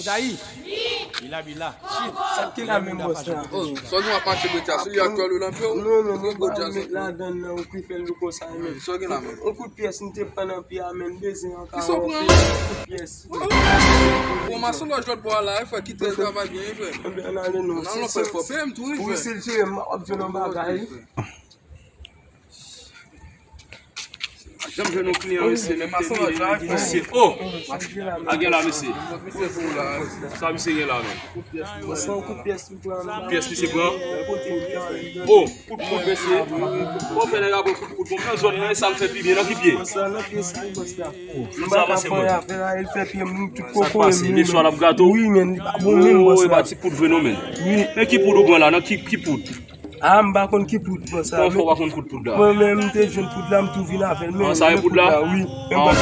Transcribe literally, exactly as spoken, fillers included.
Dayi. Bila, bila. Sa ki la menm, bòs la? Oh, sa w gen w ap mache bete a, sou li ak kòl ou nan pye w? Non, non, non, pa met ladann nan, ou ki fè l konsa menm. Sa w gen la menm? On kout pyès m te pran nan pye a menm, bezwen an ka. Ki sa w pran? On kout pyès. Bon, mason lòj lòt bò a la, frè, ki trè travay byen, frè. Anben, ann ale non. Ann ale non, frè, fò peye m tou, wi, frè. Wi, si l tire m, w ap jwenn yon bagay. Janm jwenn yon kliyan, mesye, men mason lòj la, frè. Mesye, oh! A gen la, mesye. Sa misye gen la, non? Pyès misye pran? Oh, kout poud, mesye. Bon, fè nèg ap pran kout poud. Bon, pran zòn nan, e sa m fè pi byen, nan ki pye? Sa avanse, mwen. Sa k pase, mesye, w ap gato? Wi, men li pa bon menm, bòs la. Oh, e pa ti poud vre, non, men. Wi. Men ki poud ou pran la, nan ki, ki poud? Ah, m pa konn ki poud, bòs la. Kòman fè w pa konn kout poud la? Mwen menm, m te jwenn poud la, m tou vin avè l. Ah, sa e poud la? Wi. Ah.